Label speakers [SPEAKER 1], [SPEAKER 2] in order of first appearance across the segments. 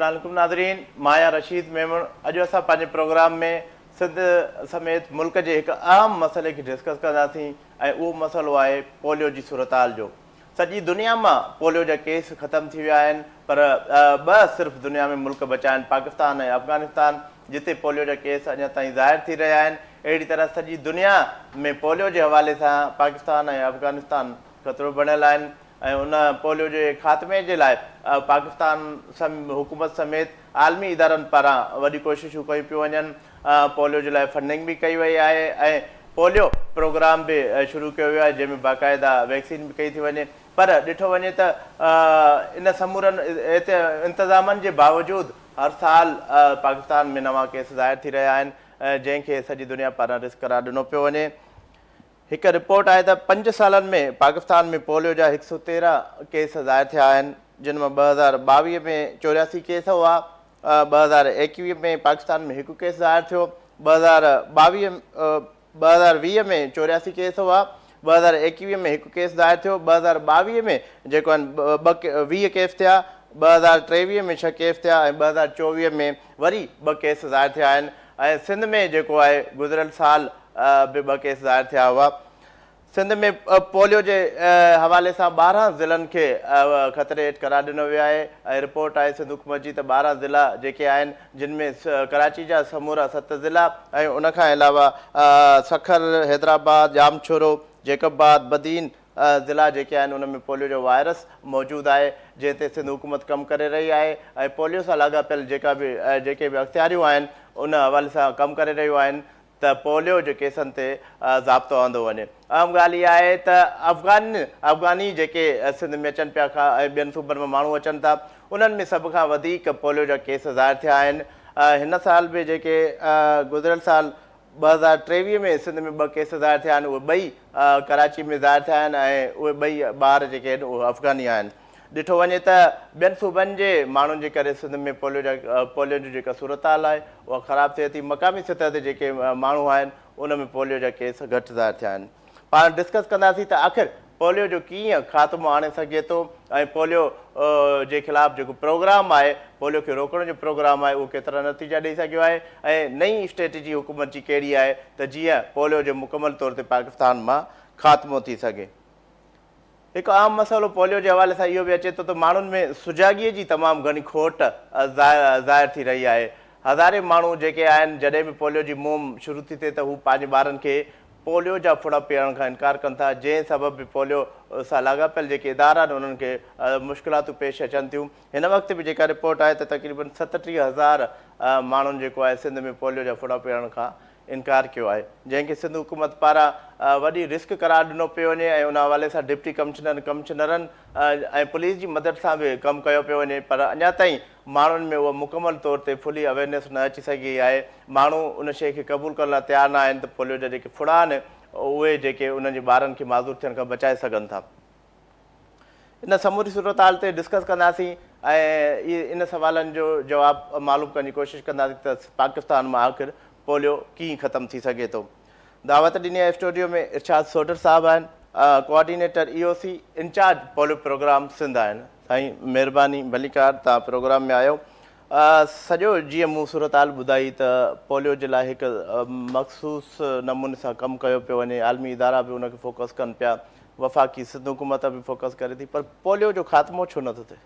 [SPEAKER 1] السلام عليڪم ناظرين مان آهيان رشيد ميمڻ اڄ اسان پنهنجي پروگرام ۾ سنڌ سميت ملڪ جي هڪ اهم مسئلي کي ڊسڪس ڪنداسين ۽ اهو مسئلو آهي پوليو جي صورتحال جو سڄي دنيا مان پوليو جا ڪيس ختم ٿي ويا آهن پر ٻه صرف دنيا ۾ ملڪ بچا آهن پاڪستان ۽ افغانستان جتي پوليو جا ڪيس اڃا تائين ظاهر ٿي رهيا آهن اهڙي طرح سڄي دنيا ۾ پوليو جي حوالي سان پاڪستان ۽ افغانستان خطرو بڻيل آهن ۽ ان پوليو جي خاتمي جي لاء پاڪستان حڪومت سميت عالمي ادارن پاران وڏي ڪوششون ڪيون پيون وڃن پوليو جي لاء فنڊنگ به ڪئي وئي آهي ۽ پوليو پروگرام به شروع ڪيو ويو آهي جنهن ۾ باقاعده ويڪسين به ڪئي ٿي وڃي پر ڏٺو وڃي ته ان سمورن انتظامن جي باوجود هر سال پاڪستان ۾ نوان ڪيس ظاهر ٿي رهيا آهن جنهن کي سڄي دنيا پاران رسڪ قرار ڏنو پيو وڃي. هڪ رپورٽ آهي ته پنج سالن ۾ پاڪستان ۾ پوليو جا 113 ڪيس ظاهر ٿيا آهن جن مان 2022 ۾ 84 ڪيس هئا 2021 ۾ پاڪستان ۾ هڪ ڪيس ظاهر ٿيو، 2022 2020 ۾ 84 ڪيس هئا، 2021 ۾ هڪ ڪيس ظاهر ٿيو، 2022 ۾ جيڪو آهن ٻه 20 ڪيس ٿيا، 2023 ۾ ڇهه ڪيس ٿيا ۽ 2024 ۾ وري ٻه ڪيس ظاهر ٿيا آهن ۽ سنڌ ۾ جيڪو آهي گذريل سال به ٻه ڪيس ظاهر ٿيا هئا. سنڌ ۾ پوليو جي حوالي سان 12 ضلعن کي خطري هيٺ قرار ڏنو ويو آهي ۽ رپورٽ آهي سنڌ حڪومت جي ته 12 ضلعا جيڪي آهن جن ۾ ڪراچي جا سمورا ست ضلعا ۽ ان کان علاوه سکر، حيدرآباد، ڄامشورو، جيڪب آباد، بدين ضلعا جيڪي آهن ان ۾ پوليو جو وائرس موجود آهي جنهن تي سنڌ حڪومت ڪم ڪري رهي آهي ۽ پوليو سان لاڳاپيل جيڪا به جيڪي به اختياريون آهن ان حوالي سان ڪم ڪري رهيون آهن ته پوليو جي ڪيسن تي ضابطو آندو وڃي. اهم ڳالهه اها آهي ته افغان افغاني جيڪي سنڌ ۾ اچن پيا کا ۽ ٻين صوبن مان ماڻهو اچن ٿا انهن ۾ سڀ کان وڌيڪ پوليو جا ڪيس ظاهر ٿيا آهن. هن سال به جيڪي گذريل سال 2023 ۾ سنڌ ۾ ٻه ڪيس ظاهر ٿيا آهن اهي ٻئي ڪراچي ۾ ظاهر ٿيا آهن ۽ اهي ٻئي ٻار جيڪي آهن اهي افغاني آهن. ڏٺو وڃي ته ٻين صوبن جي ماڻهن جي ڪري سنڌ ۾ پوليو جا پوليو جي جيڪا صورتحال آهي اها خراب ٿئي ٿي مقامي سطح تي جيڪي ماڻهو آهن ان ۾ پوليو جا ڪيس گهٽ ظاهر ٿيا آهن پاڻ ڊسڪس ڪنداسين ته آخر پوليو جو ڪيئن خاتمو آڻي سگهجي ٿو ۽ پوليو جي خلاف جيڪو پروگرام آهي پوليو کي روڪڻ جو پروگرام آهي اهو ڪيترا نتيجا ڏئي سگهيو آهي ۽ نئين اسٽريٽجي حڪومت جي ڪهڙي آهي ته جيئن پوليو جو مڪمل طور تي پاڪستان مان خاتمو ٿي سگهي. هڪ عام مسئلو پوليو جي حوالي سان اهو به اچي ٿو ته ماڻهن ۾ سجاڳيء جي تمام گهڻي کوٽ ظاهر ٿي رهي آهي. هزارين ماڻهو جيڪي آهن جڏهن به پوليو جي مهم شروع ٿي ٿئي ته هو پنهنجي ٻارن کي پوليو جا ڦڙا پيئارڻ کان انڪار ڪن ٿا جنهن سبب به پوليو سان لاڳاپيل جيڪي ادارا آهن انهن کي مشڪلاتون پيش اچن ٿيون. هن وقت به جيڪا رپورٽ آهي ته تقريبن 37 هزار ماڻهن جيڪو آهي سنڌ ۾ پوليو جا ڦڙا پيئارڻ کان انڪار ڪيو آهي جنهن کي سنڌ حڪومت پاران وڏي رسڪ قرار ڏنو پيو وڃي ۽ ان حوالي سان ڊپٽي ڪمشنر ڪمشنرن ۽ پوليس جي مدد سان به ڪم ڪيو پيو وڃي پر اڃا تائين ماڻهن ۾ اها مڪمل طور تي فلي اويئرنيس نه اچي سگهي آهي ماڻهو ان شيء کي قبول ڪرڻ لاء تيار نه آهن ته پوليو جا جيڪي ڦڙا آهن اهي جيڪي انهن جي ٻارن کي معذور ٿيڻ کان بچائي سگهن ٿا. ان سموري صورتحال تي ڊسڪس ڪنداسين ۽ ان سوالن جو جواب معلوم ڪرڻ جي ڪوشش ڪنداسين ته پاڪستان مان آخر پوليو ڪيئن ختم ٿي سگهي ٿو. دعوت ڏني آهي اسٽوڊيو ۾ ارشاد سوڍر صاحب آهن coordinator E O C incharge polio programme Sindh آهن. سائين مهرباني ڀليڪار توهان پروگرام ۾ آيو. سڄو جيئن مون صورتحال ٻڌائي ته پوليو جي لاء هڪ مخصوص نموني سان ڪم ڪيو پيو وڃي عالمي ادارا به ان کي فوڪس ڪن پيا وفاقي سنڌ حڪومت به فوڪس ڪري ٿي پر پوليو جو خاتمو ڇو نٿو ٿئي؟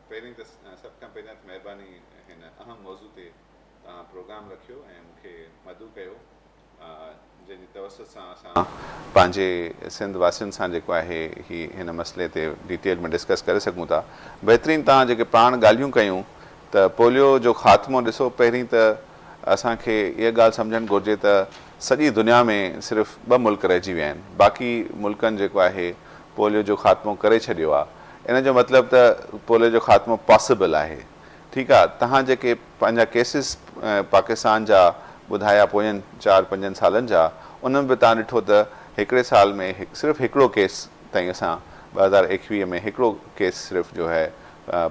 [SPEAKER 2] پهرين ته سڀ کان پهريان ته مهرباني هن اهم موضوع تي توهان پروگرام رکيو ۽ مون کي مدعو ڪيو جنهن جي توسط سان اسان پنهنجي سنڌ واسين سان جيڪو آهي هي هن مسئلي تي ڊيٽيل ۾ ڊسڪس ڪري سگهون ٿا. بهترين توهان جيڪي پاڻ ڳالهيون ڪيون ته پوليو جو خاتمو ڏسو پهرين ته اسان کي اها ڳالهه سمجهڻ گهرجي ته سڄي دنيا ۾ صرف ٻه ملڪ رهجي ويا آهن باقي ملڪن جيڪو آهي پوليو جو خاتمو ڪري ڇڏيو آهي ان جو مطلب ته پوليو جو خاتمو پاسيبل آهي ٺيڪ آ تهان جيڪي پنهنجا ڪيسز پاڪستان جا ٻڌايا پوين چار پنجن سالن جا ان ۾ به تهان ڏٺو ته هڪڙي سال ۾ صرف هڪڙو ڪيس تائين اسان 2021 ۾ هڪڙو ڪيس صرف جو هي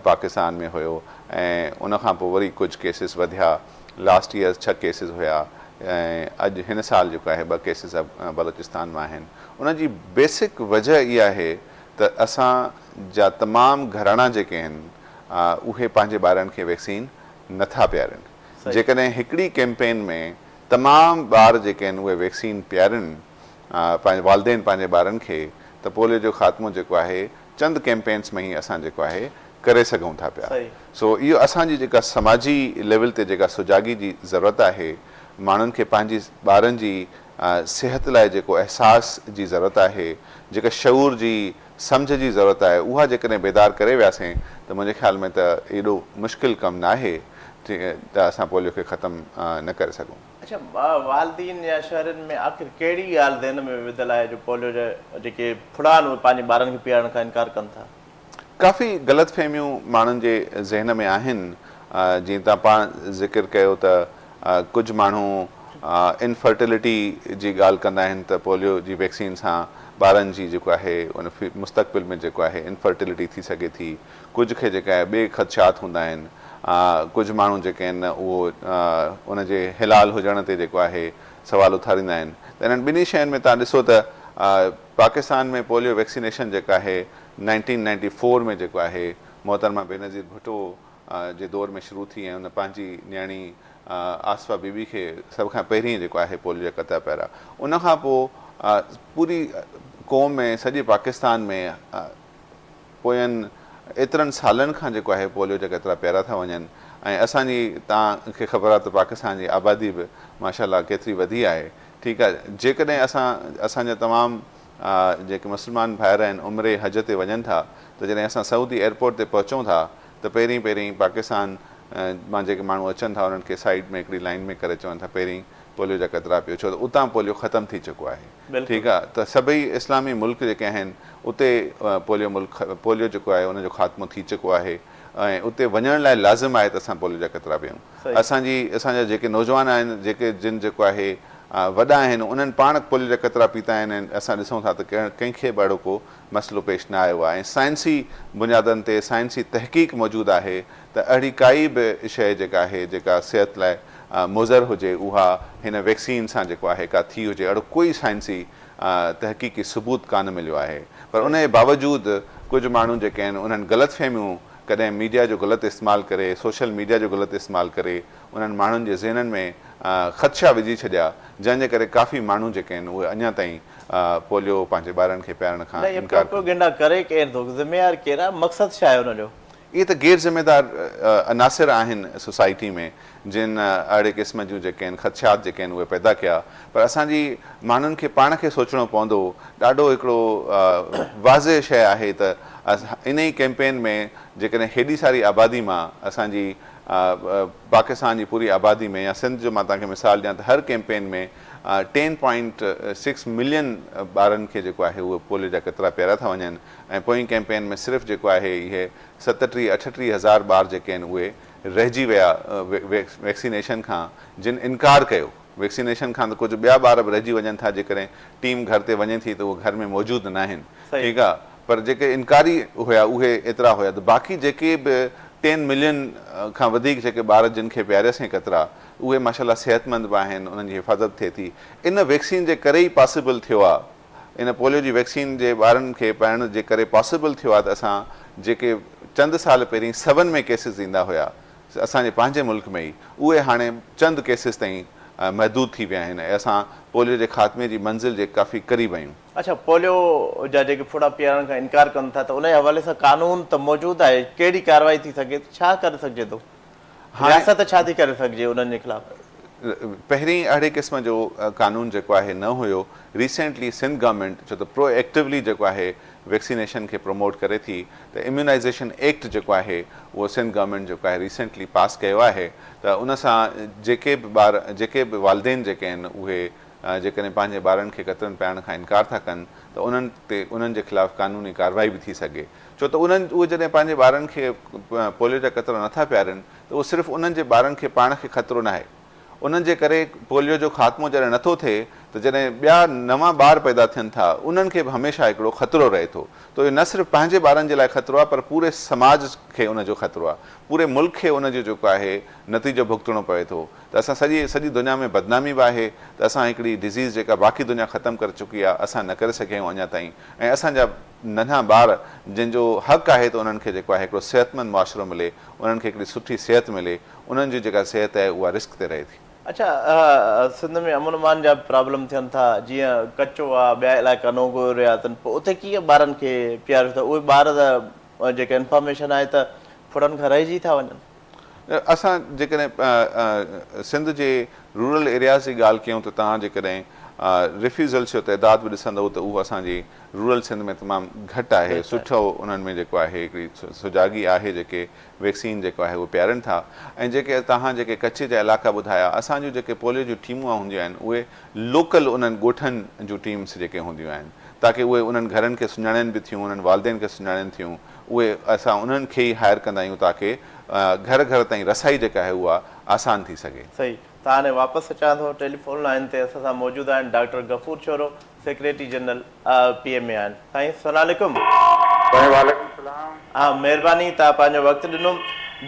[SPEAKER 2] پاڪستان ۾ هيو ۽ ان کان پوء وري ڪجهه ڪيسز وڌيا لاسٽ يئر ڇهه ڪيسز هيا ۽ اڄ هن سال جيڪو آهي ٻه ڪيسز بلوچستان مان آهن ان جي بيسڪ وجه اها آهي ته اسان جا تمام گهراڻا جيڪي آهن اهي پنهنجي ٻارن کي ويڪسين نٿا پيارين. جيڪڏهن هڪڙي ڪيمپين ۾ تمام ٻار جيڪي آهن اهي ويڪسين پيارين پنهنجي والدين پنهنجي ٻارن کي ته پوليو جو خاتمو جيڪو آهي چند ڪيمپينس ۾ ئي اسان جيڪو آهي ڪري سگهون ٿا پيا. سو اهو اسان جي جيڪا سماجي ليول تي جيڪا سجاڳي جي ضرورت آهي، ماڻهن کي پنهنجي ٻارن جي صحت لاء جيڪو احساس جي ضرورت آهي، جيڪا شعور جي سمجهه جي ضرورت آهي اها جيڪڏهن بيدار ڪري وياسين ته منهنجي خيال ۾ ته ايڏو مشڪل ڪم ناهي ته اسان پوليو کي ختم نه ڪري سگهون.
[SPEAKER 1] اڇا والدين يا شهرين ۾ آخر ڪهڙي ڳالهه ذهن ۾ وڌل آهي جو پوليو جا جيڪي ڦڙا آهن اهي پنهنجي ٻارن کي پيارڻ کان انڪار ڪن ٿا؟
[SPEAKER 2] ڪافي غلط فهميون ماڻهن جي ذهن ۾ آهن جيئن توهان پاڻ ذڪر ڪيو ته ڪجهه ماڻهو انفرٽيلٽي جي ڳالهه ڪندا آهن ته پوليو جي ويڪسين سان ٻارن جي جيڪو آهي ان مستقبل ۾ جيڪو آهي انفرٽيلٽي ٿي سگهي ٿي ڪجهه کي جيڪا آهي ٻئي خدشات هوندا آهن ڪجهه ماڻهو جيڪي آهن اهو ان جي حلال هجڻ تي جيڪو آهي سوال اٿاريندا آهن ته انهن ٻنهي شين ۾ توهان ڏسو ته پاڪستان ۾ پوليو ويڪسينيشن جيڪا آهي نائنٽين نائنٽي فور ۾ جيڪو آهي محترمه بينظير ڀٽو جي دور ۾ شروع ٿي ۽ ان پنهنجي نياڻي آصفه بي بي کي سڀ کان پهرين جيڪو آهي پوليو جا قطرا پيارا. ان کان پوء پوري قوم ۾ سڄي پاڪستان ۾ پوين ايترن سالن کان جيڪو آهي پوليو جا قطرا پيارا ٿا وڃن ۽ اسان جي توهان کي خبر آهي ته پاڪستان جي آبادي به ماشاء الله ڪيتري وڌي آهي ٺيڪ آهي جيڪڏهن اسان اسان جا تمام جيڪي مسلمان ڀائر آهن عمري حج تي وڃن ٿا ته جڏهن اسان سعودي ايئرپورٽ تي پهچون ٿا ته پهرين پهرين پاڪستان مان جيڪي ماڻهو اچن ٿا انهن کي سائيڊ ۾ هڪڙي لائين ۾ ڪري چون ٿا پهرين پوليو جا قطرا پيو ڇو ته اتان پوليو ختم ٿي چڪو آهي ٺيڪ آ ته سڀئي اسلامي ملڪ جيڪي آهن اتي پوليو ملڪ پوليو جيڪو آهي ان جو خاتمو ٿي چڪو آهي ۽ اتي وڃڻ لاء لازم آهي ته اسان پوليو جا قطرا پيون اسان جي اسان جا جيڪي نوجوان آهن جيڪي جن جيڪو آهي وڏا آهن انهن پاڻ پوليو جا قطرا پيتا آهن ۽ اسان ڏسون ٿا ته ڪنهن کي به اهڙو ڪو مسئلو پيش نه آيو آهي ۽ سائنسي بنيادن تي سائنسي تحقيق موجود آهي ته اهڙي ڪائي به شيء جيڪا آهي جيڪا صحت لاء مضر هجي اها هن ويڪسين سان جيڪو آهي ڪا ٿي هجي اهڙو ڪوئي سائنسي تحقيقي ثبوت ڪانه مليو آهي پر ان جي باوجود ڪجهه ماڻهو جيڪي آهن انهن غلط فهميون ڪڏهن ميڊيا جو غلط استعمال ڪري سوشل ميڊيا جو غلط استعمال ڪري انهن ماڻهن جي ذهنن ۾ خدشا وجهي ڇڏيا جنهن جي ڪري ڪافي ماڻهو جيڪي آهن اهي اڃا تائين پوليو پنهنجي ٻارن کي پيارڻ کان
[SPEAKER 1] نه اهي
[SPEAKER 2] انڪار ڪن.
[SPEAKER 1] پروپيگنڊا ڪري ڪير ٿو؟ ذميوار ڪير آهي؟ مقصد ڇا آهي ان جو؟
[SPEAKER 2] اهي ته غير ذميدار عناصر آهن سوسائٽي ۾ جن اهڙي قسم جون جيڪي آهن خدشات جيڪي آهن اهي پيدا ڪيا پر اسان جي ماڻهن کي پاڻ کي سوچڻو پوندو ڏاڍو هڪڙو واضح شيء آهي ته انهي ڪيمپين ۾ جيڪڏهن هيڏي ساري آبادي مان اسان جي پاڪستان جي پوري آبادي ۾ يا سنڌ جو مان توهان کي مثال ڏيان ته هر ڪيمپين ۾ ٽين پوائنٽ سڪس ملين ٻارن کي جيڪو آهي اهي پوليو جا قطرا پياريا ٿا وڃن ۽ پوئين ڪيمپين ۾ صرف جيڪو آهي اهي 37 38 هزار ٻار جيڪي آهن اهي رهجي ويا ويڪسينيشن کان جن انڪار ڪيو ويڪسينيشن کان ته ڪجهه ٻيا ٻار به رهجي وڃن ٿا جيڪڏهن ٽيم گهر تي وڃي ٿي ته اهي گهر ۾ موجود ناهن ٺيڪ آ پر جيڪي انڪاري هيا اهي ايترا هيا ته باقي جيڪي به ٽين ملين کان وڌيڪ جيڪي ٻار جن کي پيارياسين قطرا اهي ماشاء الله صحتمند به آهن انهن جي حفاظت ٿئي ٿي ان ويڪسين جي ڪري ئي پاسيبل ٿيو آ ان پوليو جي ويڪسين جي ٻارن کي پائڻ جي ڪري پاسيبل ٿيو آ ته اسان جيڪي چند سال پهرين سون ۾ ڪيسز ايندا هيا اسان جي پنهنجي ملڪ ۾ ئي اهي هاڻي چند ڪيسز تائين محدود ٿي ويا آهن ۽ اسان پوليو جي خاتمي جي منزل جي ڪافي قريب آهيون.
[SPEAKER 1] اڇا پوليو جا جيڪي ڦڙا پيارڻ کان انڪار ڪن ٿا ته ان جي حوالي سان قانون ته موجود آهي ڪهڙي ڪارروائي ٿي سگهي ٿي ڇا ڪري سگهجي ٿو
[SPEAKER 2] هاڻي
[SPEAKER 1] رياست ڇا ٿي ڪري سگهجي انهن جي خلاف؟
[SPEAKER 2] پهرين اهڙي قسم جو قانون جيڪو آهي نه هيو ريسينٽلي سنڌ گورنمينٽ ڇو ته پرو ايڪٽولي جيڪو آهي ويڪسينيشن کي پروموٽ ڪري ٿي ته اميونائيزيشن ايڪٽ جيڪو آهي اهو سنڌ گورنمينٽ جيڪو آهي ريسينٽلي پاس ڪيو آهي ته ان سان جيڪي به ٻار جيڪي به والدين جيڪي آهن اهي جيڪڏهن پنهنجي ٻارن کي قطرن پيارڻ کان انڪار ٿا ڪن ته انهن تي انهن جي خلاف قانوني ڪارروائي به ٿي سگهي ڇو ته انهن اهي جڏهن پنهنجي ٻارن کي پوليو جا قطرا نٿا پيارين ته اهو صرف انهن جي ٻارن کي پاڻ کي خطرو ناهي انهن جي ڪري پوليو جو خاتمو جڏهن نٿو ٿئي ته جڏهن ٻيا نوان ٻار پيدا ٿين ٿا انهن کي به هميشه هڪڙو خطرو رهي ٿو ته اهو نه صرف پنهنجي ٻارن جي لاء خطرو آهي پر پوري سماج کي ان جو خطرو آهي پوري ملڪ کي ان جو جيڪو آهي نتيجو ڀڳتڻو پوي ٿو ته اسان سڄي سڄي دنيا ۾ بدنامي به آهي ته اسان هڪڙي ڊزيز جيڪا باقي دنيا ختم ڪري چڪي آهي اسان نه ڪري سگهيا آهيون اڃا تائين ۽ اسان جا ننڍا ٻار جن جو حق آهي ته انهن کي جيڪو آهي هڪڙو صحتمند معاشرو ملي انهن کي هڪڙي سٺي صحت ملي انهن جي جيڪا صحت آهي اها رسڪ تي رهي ٿي.
[SPEAKER 1] اڇا سنڌ ۾ امن امان جا به پرابلم ٿين ٿا جيئن ڪچو آ ٻيا علائقا نو گو ايريا اٿن پوء اتي ڪيئن ٻارن کي پياريو ٿا اهي ٻار ته جيڪا انفارميشن آهي ته ڦڙن کان رهجي ٿا وڃن.
[SPEAKER 2] اسان جيڪڏهن سنڌ جي رورل ايرياز جي ڳالهه ڪيون ته توهان جيڪڏهن ريفيوزلس جو تعداد به ڏسندؤ ته اهو اسان جي رورل سنڌ ۾ تمام گهٽ آهي سٺو انهن ۾ جيڪو آهي هڪڙي سجاڳي آهي جيڪي ويڪسين جيڪو آهي اهو پيارين ٿا ۽ جيڪي توهان جيڪي ڪچي جا علائقا ٻڌايا اسان جون جيڪي پوليو جون ٽيمون هونديون آهن اهي لوڪل انهن ڳوٺن جون ٽيمس جيڪي هونديون آهن تاڪه اهي انهن گهرن کي سڃاڻين به ٿيون انهن والدين کي سڃاڻين ٿيون اهي اسان انهن کي ئي هائر ڪندا آهيون تاڪه گهر گهر تائين رسائي جيڪا آهي اها آسان ٿي سگهي.
[SPEAKER 1] صحيح ته هاڻي واپس اچان ٿو ٽيليفون لائين تي اسان سان موجود آهن doctor Ghafoor Shoro secretary general P M A آهن سائين السلام عليڪم.
[SPEAKER 3] سائين وعليڪم السلام.
[SPEAKER 1] ها مهرباني توهان پنهنجو وقت ڏنو.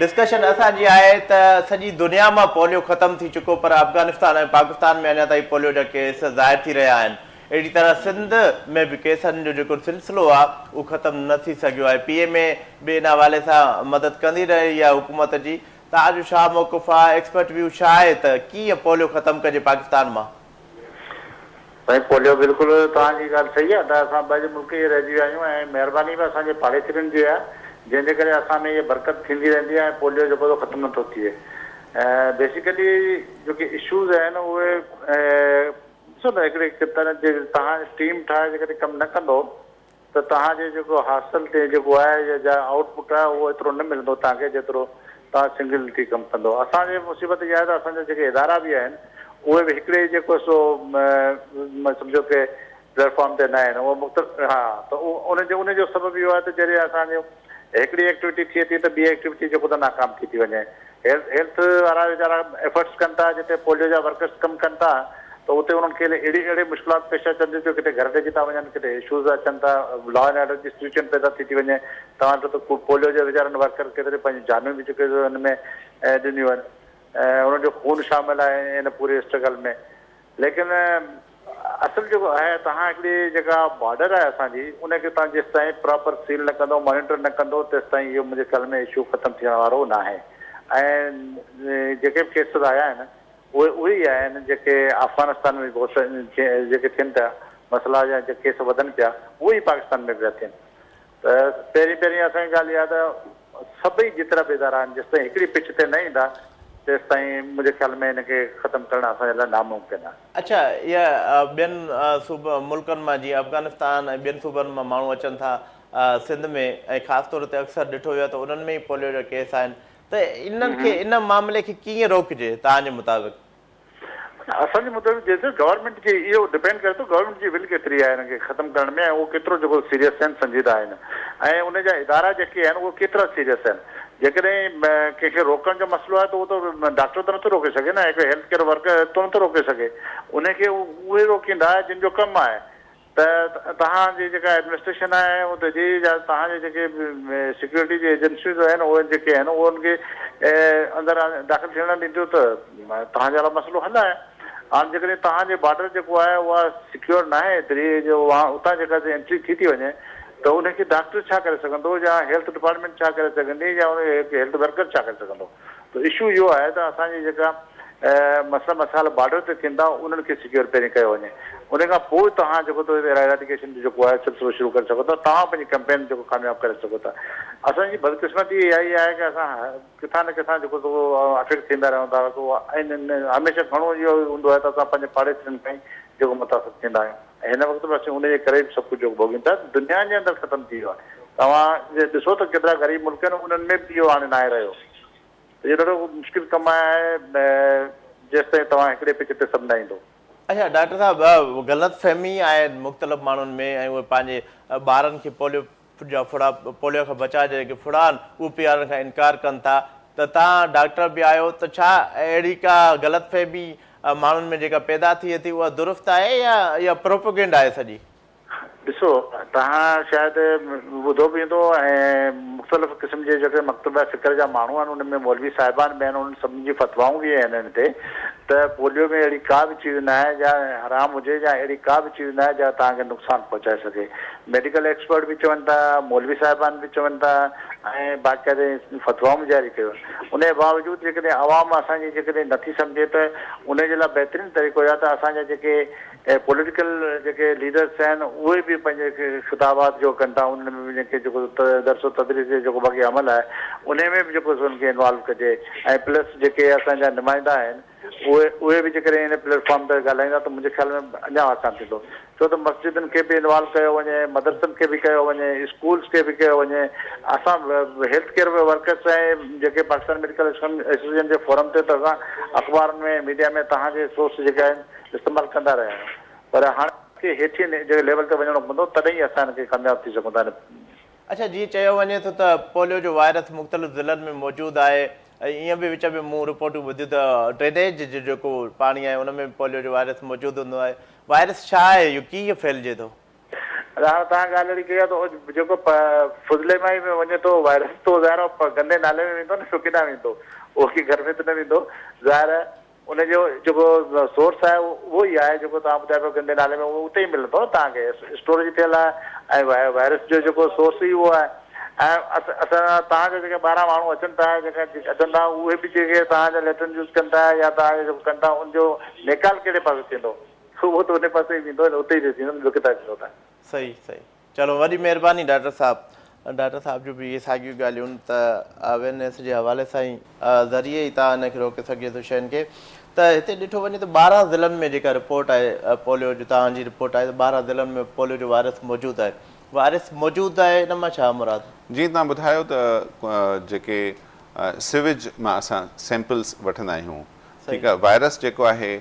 [SPEAKER 1] ڊسڪشن اسان جي آهي ته سڄي دنيا مان پوليو ختم ٿي چڪو پر افغانستان ۽ پاڪستان ۾ اڃا تائين پوليو جا ڪيس ظاهر ٿي رهيا آهن اهڙي طرح سنڌ ۾ به ڪيسن جو جيڪو سلسلو آهي اهو ختم نه ٿي سگهيو آهي پي ايم اي به ان حوالي سان مدد ڪندي رهي آهي حڪومت جي توهان جو ڇا موقف آهي ايڪسپرٽ ويو ڇا آهي ته ڪيئن پوليو ختم ڪجي پاڪستان مان.
[SPEAKER 3] سائين پوليو بلڪل توهان جي ڳالهه صحيح آهي ته اسان ٻه ملڪ ئي رهجي ويا آهيون ۽ مهرباني به اسان جي پاڙيسرين جي آهي جنهن جي ڪري اسان ۾ اها برڪت ٿيندي رهندي آهي ۽ پوليو جيڪو سو ختم نٿو ٿئي بيسيڪلي جيڪي اشوز آهن اهي ڏسو نه هڪڙي طرح جي توهان ٽيم ٺاهي جيڪڏهن ڪم نه ڪندو ته توهان جي جيڪو حاصل تي جيڪو آهي يا جا آئوٽ پٽ آهي اهو ايترو نه ملندو توهان کي جيترو توهان سنگل ٿي ڪم ڪندو. اسان جي مصيبت اها آهي ته اسان جا جيڪي ادارا به آهن اهي به هڪڙي جيڪو سو سمجهو ڪي پليٽ فارم تي نه آهن اهي مختلف ها ته ان جو ان جو سبب اهو آهي ته جڏهن اسان جو هڪڙي ايڪٽيوٽي ٿئي ٿي ته ٻي ايڪٽيوٽي جيڪو ته ناڪام ٿي ٿي وڃي. هيلٿ وارا ويچارا ايفرٽس ڪن ٿا جتي پوليو جا ورڪرس ڪم ڪن ٿا ته اتي انهن کي اهڙي اهڙي مشڪلات پيش اچن ٿيون جو ڪٿي گهر ڊڄي ٿا وڃن ڪٿي اشوز اچن ٿا لا اينڊ آرڊر جي سچوئيشن پيدا ٿي ٿي وڃي توهان ڏٺو ته پوليو جا ويچارن ورڪر ڪيتري پنهنجون جانيون به جيڪي سو ان ۾ ڏنيون آهن ۽ انهن جو خون شامل آهي ان پوري اسٽرگل ۾ ليڪن اصل جيڪو آهي توهان هڪڙي جيڪا بارڊر آهي اسان جي ان کي توهان جيستائين پراپر سيل نه ڪندو مانيٽر نه ڪندو تيستائين اهو منهنجي خيال ۾ اشو ختم ٿيڻ وارو ناهي ۽ جيڪي به ڪيسز آيا آهن اهي اهي ئي آيا آهن جيڪي افغانستان ۾ جيڪي ٿين پيا مسئلا يا جيڪي ڪيس وڌن پيا اهي ئي پاڪستان ۾ پيا ٿين ته پهرين پهرين اسان جي ڳالهه اها ته سڀئي جيترا به ادارا آهن جيستائين هڪڙي پچ تي نه ايندا تيستائين منهنجي خيال ۾ ان کي ختم ڪرڻ اسان جي لاء ناممڪن آهي.
[SPEAKER 1] اڇا اها ٻين صوبن ملڪن مان جيئن افغانستان ۽ ٻين صوبن مان ماڻهو اچن ٿا سنڌ ۾ ۽ خاص طور تي اڪثر ڏٺو ويو آهي ته انهن ۾ ئي پوليو جا ڪيس آهن ته انهن کي ان معاملي کي ڪيئن روڪجي توهان جي مطابق؟
[SPEAKER 3] اسان جي مطابق جيسين گورنمينٽ جي اهو ڊپينڊ ڪري ٿو گورنمينٽ جي ول ڪيتري آهي ان کي ختم ڪرڻ ۾ ۽ اهو ڪيترو جيڪو سيريس آهن سنجيده آهن ۽ ان جا ادارا جيڪي آهن اهي ڪيترا سيريس آهن جيڪڏهن ڪنهن کي روڪڻ جو مسئلو آهي ته اهو ته ڊاڪٽر ته نٿو روڪي سگهي نه هڪ هيلٿ ڪيئر ورڪر ته نٿو روڪي سگهي ان کي اهي روڪيندا جن جو ڪم آهي ته توهان جي جيڪا ايڊمنسٽريشن آهي اتي جي يا توهان جي جيڪي سيڪيورٽي جي ايجنسيون آهن اهي جيڪي آهن اهي ان کي اندر داخل ٿيڻ نه ڏينديون ته توهان جي لاء مسئلو حل آهي هاڻ جيڪڏهن توهان جي بارڊر جيڪو آهي اها سيڪيور ناهي ايتري جو اتان جيڪا انٽري ٿي ٿي وڃي ته ان کي ڊاڪٽر ڇا ڪري سگهندو يا هيلٿ ڊپارٽمينٽ ڇا ڪري سگهندي يا هيلٿ ورڪر ڇا ڪري سگهندو ته اشو اهو آهي ته اسان جي جيڪا مسئلا مسائل بارڊر تي ٿين ٿا انهن کي سيڪيور پهرين ڪيو وڃي ان کان پوء توهان جيڪو ته ايراديڪيشن جو جيڪو آهي سلسلو شروع ڪري سگهو ٿا توهان پنهنجي ڪمپين جيڪو ڪامياب ڪري سگهو ٿا اسان جي بدقسمتي اها ئي آهي ڪه اسان ڪٿان نه ڪٿان جيڪو سو افيڪٽ ٿيندا رهون ٿا هميشه گهڻو اهو هوندو آهي ته اسان پنهنجي پاڙيسرين کان ئي جيڪو متاثر ٿيندا آهيون ۽ هن وقت به اسين ان جي ڪري به سڀ ڪجهه جيڪو ڀوڳيون ٿا دنيا جي اندر ختم ٿي ويو آهي توهان ڏسو ته ڪيترا غريب ملڪ آهن انهن ۾ به اهو هاڻي ناهي رهيو اهو ڏاڍو مشڪل ڪم آهي جيستائين توهان هڪڙي پچ تي سڀ نه ايندو.
[SPEAKER 1] اڇا ڊاڪٽر صاحب غلط فهمي آهي مختلف ماڻهن ۾ ۽ اهي پنهنجي ٻارن کي پوليو جا ڦڙا پوليو کان بچاء جا جيڪي ڦڙا آهن اهي پيارڻ کان انڪار ڪن ٿا ته توهان ڊاڪٽر به آهيو ته ڇا اهڙي ڪا غلط فهمي ماڻهن ۾ جيڪا پيدا ٿئي ٿي اها درست آهي يا اها پروپوگينڊا آهي سڄي؟
[SPEAKER 3] ڏسو توهان شايد ٻڌو به هوندو ۽ مختلف قسم جي جيڪي مڪتبه فڪر جا ماڻهو آهن انهن ۾ مولوي صاحبان به آهن انهن سڀني جي فتوائون به آهن ان تي ته پوليو ۾ اهڙي ڪا به چيز نه آهي جا حرام هجي يا اهڙي ڪا به چيز نه آهي جا توهان کي نقصان پهچائي سگهي ميڊيڪل ايڪسپرٽ به چون ٿا مولوي صاحبان به چون ٿا ۽ باقاعدي فتوائون به جاري ڪيون آهن ان جي باوجود جيڪڏهن عوام اسان جي جيڪڏهن نٿي سمجهي ته ان جي لاء بهترين طريقو اهو آهي ته اسان جا جيڪي ۽ پوليٽيڪل جيڪي ليڊرس آهن اهي به پنهنجي خطابات جو ڪن ٿا انهن ۾ به جيڪي جيڪو درس و تدريس جو جيڪو باقي عمل آهي انهي ۾ به جيڪو سو انهن کي انوالو ڪجي ۽ پلس جيڪي اسان جا نمائندا آهن اهي اهي به جيڪڏهن ان پليٽ فارم تي ڳالهائيندا ته منهنجي خيال ۾ اڃا آسان ٿيندو ڇو ته مسجدن کي به انوالو ڪيو وڃي مدرسن کي به ڪيو وڃي اسڪولس کي به ڪيو وڃي اسان هيلٿ ڪيئر ورڪرس ۽ جيڪي پاڪستان ميڊيڪل ايسوسيئيشن جي فورم تي ته اسان اخبارن ۾ ميڊيا ۾ توهان جي سورس جيڪي آهن استعمال ڪندا رهيا آهيون پر هاڻ کي هيٺين جي ليول تي وڃڻو پوندو تڏهن ئي اسان هن کي ڪامياب ٿي سگهون ٿا.
[SPEAKER 1] اڇا جيئن چيو وڃي ٿو ته پوليو جو وائرس مختلف ضلعن ۾ موجود آهي ۽ ائين به وچ ۾ مون رپورٽون ٻڌيون ته ڊرينيج جو جيڪو پاڻي آهي ان ۾ به پوليو جو وائرس موجود هوندو آهي وائرس ڇا آهي اهو ڪيئن ڦهلجي ٿو؟
[SPEAKER 3] ادا هاڻ توهان ڳالهه اهڙي ڪئي آهي ته جيڪو فضلي مان ئي وڃي ٿو وائرس ته ظاهر آهي گندي نالي ۾ ويندو نه سو ڪيڏانهن ويندو اهو ڪي گهر ۾ ته نه ويندو ظاهر آهي ان جو جيڪو سورس آهي اهو ئي آهي جيڪو توهان ٻڌايو پيا گندي نالي ۾ اهو اتي ئي ملندو نه توهان کي اسٽوريج ٿيل آهي ۽ وائرس جو جيڪو سورس ئي اهو آهي ۽ اسان توهان جا جيڪي ٻاهران ماڻهو اچن ٿا جيڪي اچن ٿا اهي به جيڪي توهان جا ليٽرن يوز ڪن ٿا يا توهان جو جيڪو ڪن ٿا ان جو نيڪال ڪهڙي پاسي ٿيندو اهو ته ان پاسي ئي ويندو اتي ئي ٿيندو ٻيو ڪٿان ٿيندو ته.
[SPEAKER 1] صحيح صحيح چلو وڏي مهرباني ڊاڪٽر صاحب. ڊاڪٽر صاحب جون به اهي ساڳيون ڳالهيون ته اويرنيس جي حوالي سان ئي ذريعي ئي تان ان کي روڪي سگهجي ٿو شين کي ته هتي ڏٺو وڃي ته 12 ضلعن ۾ جيڪا رپورٽ آهي پوليو جو توهان جي رپورٽ آهي ته 12 ضلعن ۾ پوليو جو وائرس موجود آهي وائرس موجود آهي ان مان ڇا مراد؟
[SPEAKER 2] جيئن توهان ٻڌايو ته جيڪي سيويج مان اسان سيمپلز وٺندا آهيون ٺيڪ آهي وائرس جيڪو آهي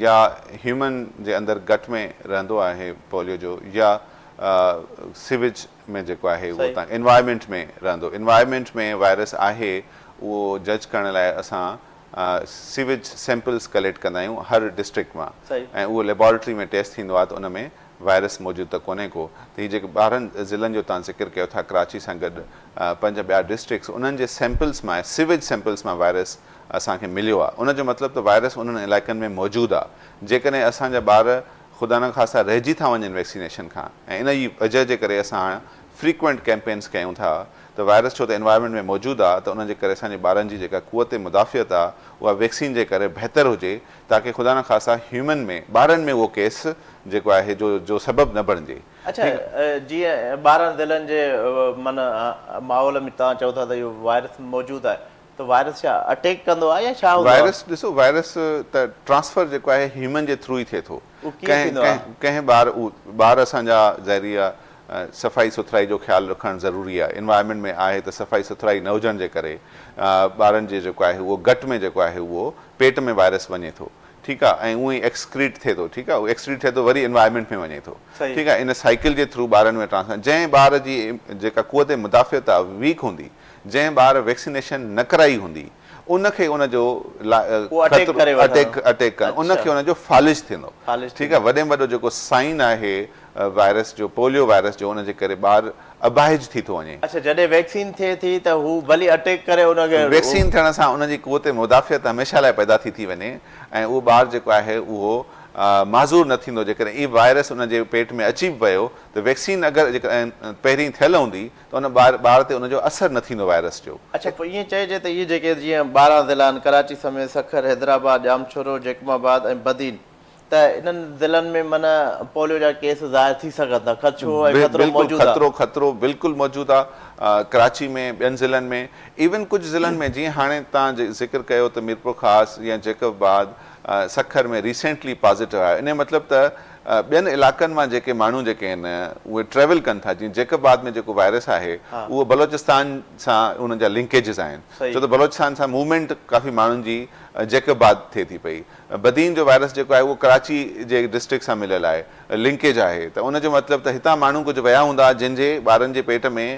[SPEAKER 2] يا هيومن جي اندر گٽ ۾ رهندو آهي پوليو جو يا سيويج ۾ جيڪو آهي اهو تان انوائرمينٽ ۾ رهندو انوائرمينٽ ۾ وائرس آهي اهو جج ڪرڻ لاء اسان سيويج سيمپلز ڪليڪٽ ڪندا آهيون هر ڊسٽرڪٽ مان ۽ اهو ليبارٽري ۾ ٽيسٽ ٿيندو آهي ته ان ۾ وائرس موجود ته ڪونهي ڪو ته هي جيڪي 12 ضلعن جو توهان ذڪر ڪيو ٿا ڪراچي سان گڏ پنج ٻيا ڊسٽرڪٽس انهن جي سيمپلز مان سيويج سيمپلز مان وائرس اسان کي مليو آهي ان جو مطلب ته وائرس انهن علائقن ۾ موجود آهي جيڪڏهن اسان جا ٻار خدا نخواسته رهجي ٿا وڃن ويڪسينيشن کان ۽ ان جي وجه جي ڪري اسان هاڻ فريڪوئنٽ ڪيمپينس ڪيون ٿا ته وائرس ڇو ته انوائرمينٽ ۾ موجود آهي ته ان جي ڪري اسان جي ٻارن جي جيڪا قوت مدافعت آهي اها ويڪسين جي ڪري بهتر هجي تاڪه خدا نخواسته هيومن ۾ ٻارن ۾ اهو ڪيس جيڪو آهي جو جو سبب نه بڻجي.
[SPEAKER 1] اڇا جيئن 12 ضلعن جي معنيٰ ماحول ۾ توهان چئو ٿا ته اهو وائرس موجود آهي ته وائرس ڇا اٽيڪ ڪندو آهي يا ڇا هوندو آهي؟
[SPEAKER 2] وائرس ڏسو وائرس ته ٽرانسفر جيڪو آهي هيومن جي ٿرو ئي ٿئي ٿو.
[SPEAKER 1] اهو ڪيئن ٿيندو آهي؟
[SPEAKER 2] ڪنهن ٻار ٻار اسان جا ظاهري آهي صفائي سٿرائي جو خيال رکڻ ضروري آهي انوائرمينٽ ۾ آهي ته صفائي سٿرائي نه هجڻ جي ڪري ٻارن جي جيڪو آهي اهو گٽ ۾ جيڪو آهي اهو پيٽ ۾ وائرس وڃي ٿو ٺيڪ آ ۽ اونئن ئي ايڪسڪريٽ ٿئي ٿو ٺيڪ آ اهو ايڪسڪريٽ ٿئي ٿو وري انوائرمينٽ ۾ وڃي ٿو ٺيڪ آ ان سائيڪل جي ٿرو ٻارن ۾ ٽرانسفر جنهن ٻار جي جيڪا قوت مدافعت آ ويڪ هوندي جنهن ٻار ويڪسينيشن نه ڪرائي هوندي ان کي ان جو
[SPEAKER 1] خطرو
[SPEAKER 2] اٽيڪ اٽيڪ ڪن ان کي ان جو فالج ٿيندو ٺيڪ آ وڏي ۾ وڏو جيڪو سائن آهي وائرس جو پوليو وائرس جو ان جي ڪري ٻار اٻاهج ٿي ٿو وڃي.
[SPEAKER 1] اڇا جڏهن ويڪسين ٿئي ٿي ته هو ڀلي اٽيڪ ڪري ان کي.
[SPEAKER 2] ويڪسين ٿيڻ سان ان جي قوت مدافعت هميشه لاء پيدا ٿي ٿي وڃي ۽ اهو ٻار جيڪو آهي اهو معذور نه ٿيندو جيڪڏهن اهي وائرس ان جي پيٽ ۾ اچي به ويو ته ويڪسين اگر جيڪڏهن پهرين ٿيل هوندي ته ان ٻار ٻار تي ان جو اثر نه ٿيندو وائرس جو.
[SPEAKER 1] اڇا پوء ائين چئجي ته اهي جيڪي جيئن 12 ضلعا آهن ڪراچي سميت سکر، حيدرآباد، ڄامشورو، جيڪب آباد ۽ بدين ته انهن ضلعن ۾ معنيٰ پوليو جا ڪيس ظاهر ٿي سگهن ٿا، خدشو ۽ خطرو
[SPEAKER 2] بلڪل
[SPEAKER 1] موجود آ.
[SPEAKER 2] خطرو خطرو بلڪل موجود آ ڪراچي ۾ ٻين ضلعن ۾ ايون ڪجهه ضلعن ۾ جيئن هاڻي توهان ذڪر ڪيو ته ميرپورخاص يا جيڪب آباد سکر ۾ ريسينٽلي پازيٽو آيو انهي مطلب ته ٻين علائقن مان جيڪي ماڻهو جيڪي آهن اهي ٽريول ڪن ٿا جيئن جيڪب آباد ۾ جيڪو وائرس آهي اهو بلوچستان سان انهن جا لنڪيجز آهن ڇو ته بلوچستان سان موومينٽ ڪافي ماڻهن جي جيڪب آباد ٿئي ٿي پئي بدين جو وائرس جيڪو آهي اهو ڪراچي جي ڊسٽرڪٽ سان مليل آهي لنڪيج آهي ته ان جو مطلب ته هتان ماڻهو ڪجهه ويا هوندا جن جي ٻارن جي پيٽ ۾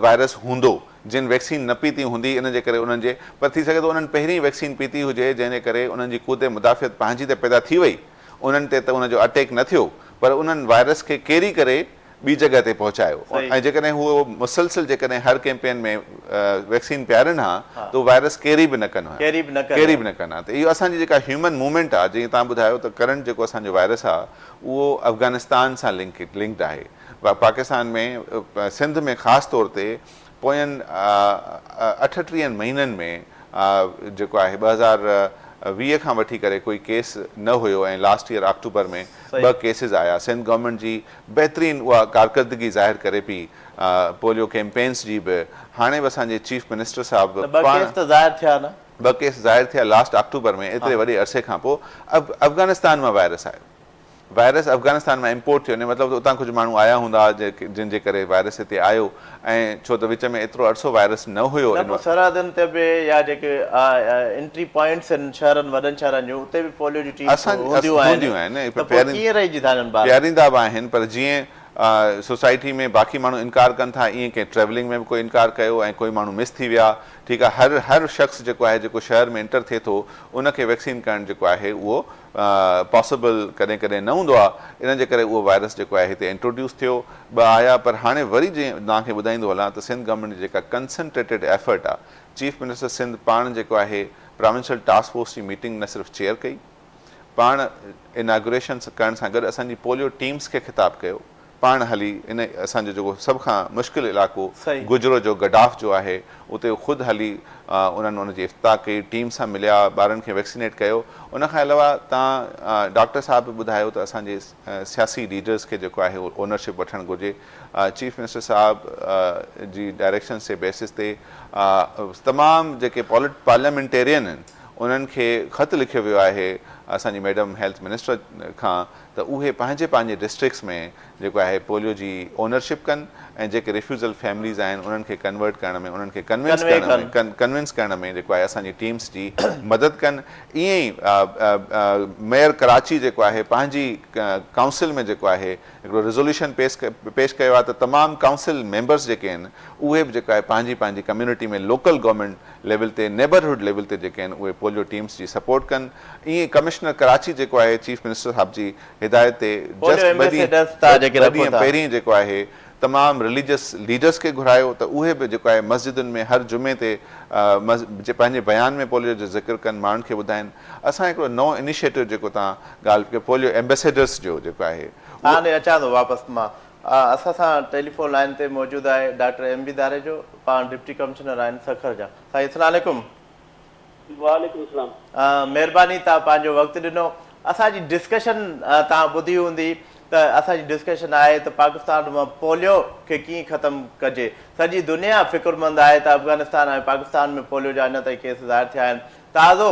[SPEAKER 2] وائرس هوندو جن ويڪسين نه پيتي هوندي ان جي ڪري انهن جي پر ٿي سگهي ٿو انهن پهرين ويڪسين پيتي هجي جنهن جي ڪري انهن جي قوت مدافعت پنهنجي ته پيدا ٿي وئي انهن تي ته ان جو اٽيڪ نه ٿيو پر انهن وائرس کي ڪيري ڪري ٻي جڳهه تي پهچايو ۽ جيڪڏهن هو مسلسل جيڪڏهن هر ڪيمپين ۾ ويڪسين پيارين ها ته هو وائرس ڪيري به نه ڪن ها ڪيري به نه ڪن ها ته اهو اسان جي جيڪا هيومن موومينٽ آهي جيئن توهان ٻڌايو ته ڪرنٽ جيڪو اسان جو وائرس آهي اهو افغانستان سان لنڪ لنڪڊ آهي پاڪستان ۾ سنڌ ۾ خاص طور تي پوين اٺٽيهن مهينن ۾ جيڪو آهي 2020 کان وٺي ڪري ڪوئي ڪيس نه هيو ۽ لاسٽ ايئر آڪٽوبر ۾ ٻه ڪيسز آيا سنڌ گورنمينٽ جي بهترين اها ڪارڪردگي ظاهر ڪري پئي پوليو ڪيمپينس جي به هاڻي به اسان جي چيف منسٽر صاحب
[SPEAKER 1] ته ٻه ڪيس ته ظاهر ٿيا نه.
[SPEAKER 2] ٻه ڪيس ظاهر ٿيا لاسٽ آڪٽوبر ۾ ايتري وڏي عرصي کان پوء افغانستان مان وائرس آيو. وائرس افغانستان مان امپورٽ ٿيو يعني مطلب ته اتان ڪجهه ماڻهو آيا هوندا جن جي ڪري وائرس هتي آيو ۽ ڇو ته وچ ۾ ايترو عرصو وائرس نه هيو
[SPEAKER 1] نه پوء سرحدن تي به يا جيڪي انٽري پوائنٽس آهن شهرن وڏن شهرن جون اتي به پوليو جون ٽيمس هونديون آهن ته پوء ڪيئن رهجي ٿا وڃن ٻار.
[SPEAKER 2] پياريندا به آهن پر جيئن سوسائٽي ۾ باقي ماڻهو انڪار ڪن ٿا ايئن ڪنهن ٽريولنگ ۾ به ڪوئي انڪار ڪيو ۽ ڪوئي ماڻهو مس ٿي ويا ٺيڪ آهي هر هر شخص جيڪو آهي جيڪو شهر ۾ انٽر ٿئي ٿو ان کي ويڪسين ڪرڻ جيڪو آهي اهو پاسيبل ڪڏهن ڪڏهن نه هوندو آهي ان جي ڪري اهو وائرس جيڪو آهي هتي انٽروڊيوس ٿيو ٻه آيا پر هاڻي وري جيئن توهان کي ٻڌائيندو هلان ته سنڌ گورنمينٽ جي جيڪا ڪنسنٽريٽيڊ ايفرٽ آهي چيف منسٽر سنڌ پاڻ جيڪو آهي پراونشل ٽاسڪ فورس جي ميٽنگ نه صرف چيئر ڪئي پاڻ اناگريشن ڪرڻ سان گڏ اسان جي پوليو ٽيمز کي خطاب ڪيو پاڻ هلي ان اسان جو جيڪو سڀ کان مشڪل علائقو گجرو جو گڊاف جو آهي اتي خود هلي انهن ان جي افتتاح ڪئي ٽيم سان مليا ٻارن کي ويڪسينيٽ ڪيو ان کان علاوه تان ڊاڪٽر صاحب به ٻڌايو ته اسان جي سياسي ليڊرز کي جيڪو آهي اونرشپ وٺڻ گهرجي چيف منسٽر صاحب جي ڊائريڪشنز جي بيسس تي تمام جيڪي پارليامينٽيرين آهن انهن کي خط لکيو ويو آهي اسان جي ميڊم هيلٿ منسٽر کان ته اهي پنهنجي پنهنجي ڊسٽرڪٽس ۾ جيڪو آهي پوليو جي اونرشپ ڪن ۽ جيڪي ريفيوزل فيمليز آهن انهن کي ڪنورٽ ڪرڻ ۾ انهن کي ڪنوينس ڪرڻ ۾ ڪنوينس ڪرڻ ۾ جيڪو آهي اسان جي ٽيمس جي مدد ڪن ائين ئي ميئر ڪراچي جيڪو آهي پنهنجي ڪائونسل ۾ جيڪو آهي هڪڙو ريزوليوشن پيش پيش ڪيو آهي ته تمام ڪائونسل ميمبرس جيڪي آهن اهي به جيڪو آهي پنهنجي پنهنجي ڪميونٽي ۾ لوڪل گورنمينٽ ليول تي نيبرهوڊ ليول تي جيڪي آهن اهي پوليو ٽيمس جي سپورٽ ڪن ائين ڪمشنر ڪراچي جيڪو آهي چيف منسٽر صاحب جي هدايت تي
[SPEAKER 1] پوليو
[SPEAKER 2] جسٽ
[SPEAKER 1] ايمبيسيڊرز تان جيڪي
[SPEAKER 2] ٻه
[SPEAKER 1] رکو
[SPEAKER 2] ڏينهن
[SPEAKER 1] ٿا.
[SPEAKER 2] پهرين جيڪو آهي تمام رليجس ليڊرز کي گهرايو ته اهي به جيڪو آهي مسجدن ۾ هر جمعي تي پنهنجي بيان ۾ پوليو جو ذڪر ڪن ماڻهن کي ٻڌائين اسان هڪڙو نئون انيشيٽو جيڪو تان ڳالهه ڪئي پوليو ايمبيسيڊرز جو جيڪو آهي اهو.
[SPEAKER 1] تان ڏي اچان ٿو واپس مان اسان سان ٽيليفون لائين تي موجود آهي ڊاڪٽر ايم بي ڌاريجو پاڻ ڊپٽي ڪمشنر آهن سکر جا سائين اسلام عليڪم.
[SPEAKER 4] وعليڪم السلام.
[SPEAKER 1] مهرباني توهان پنهنجو وقت ڏنو. اسان جي ڊسڪشن توهان ٻڌي هوندي ته اسان جي ڊسڪشن آهي ته پاڪستان مان پوليو کي ڪيئن ختم ڪجي. سڄي دنيا فڪرمند آهي ته افغانستان ۽ پاڪستان ۾ پوليو جا اڃا تائين ڪيس ظاهر ٿيا آهن. تازو